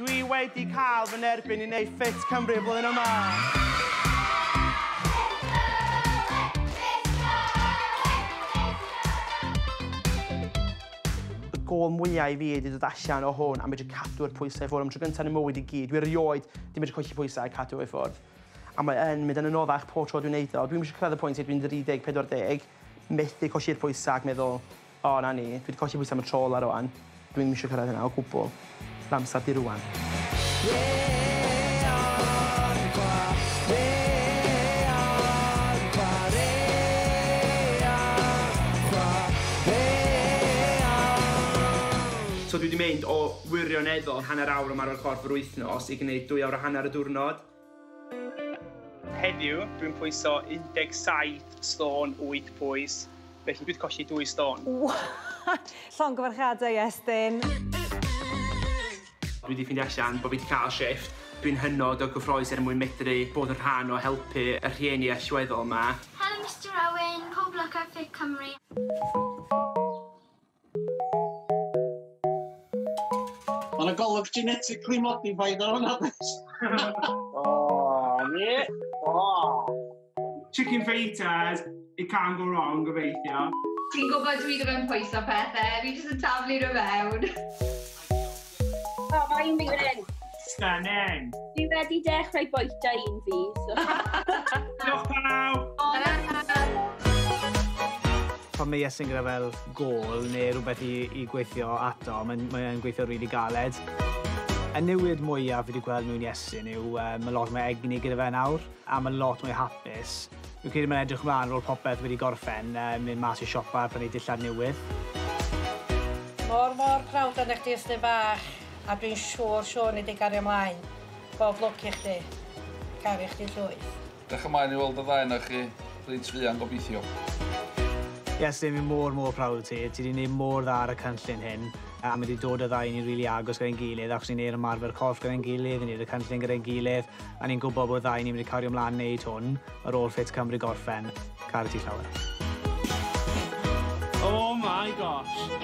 Dwi wedi cael fy nerbyn i wneud Ffit Cymru y blwyddyn yma. Y gôl mwyaf i fi ydi dod allan o hwn a medru cadw'r pwysau i ffwrdd. Am tro gyntaf yn 'y mywyd i gyd, dwi erioed 'di medru colli pwysau a cadw i ffwrdd. A mae yn mynd yn anoddach pob tro dwi'n neud o. Dwi'm eisiau cyrraedd y pwynt lle dwi'n 30, 40, methu colli'r pwysau ac meddwl, o na ni, dwi 'di colli pwysau am y tro ola rŵan. Dwi'm eisiau cyrraedd hynna o gwbl. Yr amser 'di rŵan. So dwi 'di mynd o wirioneddol hanner awr o ymarfer corff yr wythnos i gwneud 2 awr a hanner y diwrnod. Heddiw, dwi'n pwyso 17 stôn 8 pwys, felly dwi wedi colli 2 stôn. Llongyfarchiadau, Iestyn. Dwi wedi ffeindio allan bod fi wedi cael shift. Dwi'n hynod o gyffrous er mwyn medru bod yn rhan o helpu y rhieni allweddol yma. Helo Mr Owen, pob lwc ar Ffit Cymru. Mae yna golwg genetically modified ar hwnna, does? O, ni! O! Chicken fajitas, it can't go wrong, gobeithio. Ti'n gwybod dwi ddim yn pwyso pethau, fi jyst yn taflu nhw mewn. O, mae un fi fan hyn. Stunning! Dwi wedi dechrau bwyta un fi, so... Diolch pawb! Pan mae Iestyn gyda fel gôl neu rhywbeth i gweithio ato, mae'n gweithio rili galed. Y newid mwyaf fi wedi gweld mewn Iestyn yw mae lot mwy egni gyda fe nawr, a mae lot mwy hapus. Fi'n credu mae'n edrych ymlaen ar ôl popeth wedi gorffen, mynd mas i siopa a prynu dillad newydd. Mor, mor proud arna chdi, Iestyn bach, a dwi'n siŵr ni wedi gario ymlaen. Bob lwc i chdi. Caru chdi llwyth. Dech ymlaen i weld y ddau yna chi reit fuan gobeithio. Iestyn, fi'n mor, mor proud o ti. Ti wedi gwneud mor dda ar y cynllun hyn, a mae wedi dod y ddau ni'n rili agos gyda'n gilydd, achos ni'n gwneud ymarfer corff gyda'n gilydd, ni'n gwneud y cynllun gyda'n gilydd, a ni'n gwybod bod ddau ni'n mynd i cario ymlaen wneud hwn ar ôl Ffit Cymru gorffen. Caru ti llawer. Oh my gosh!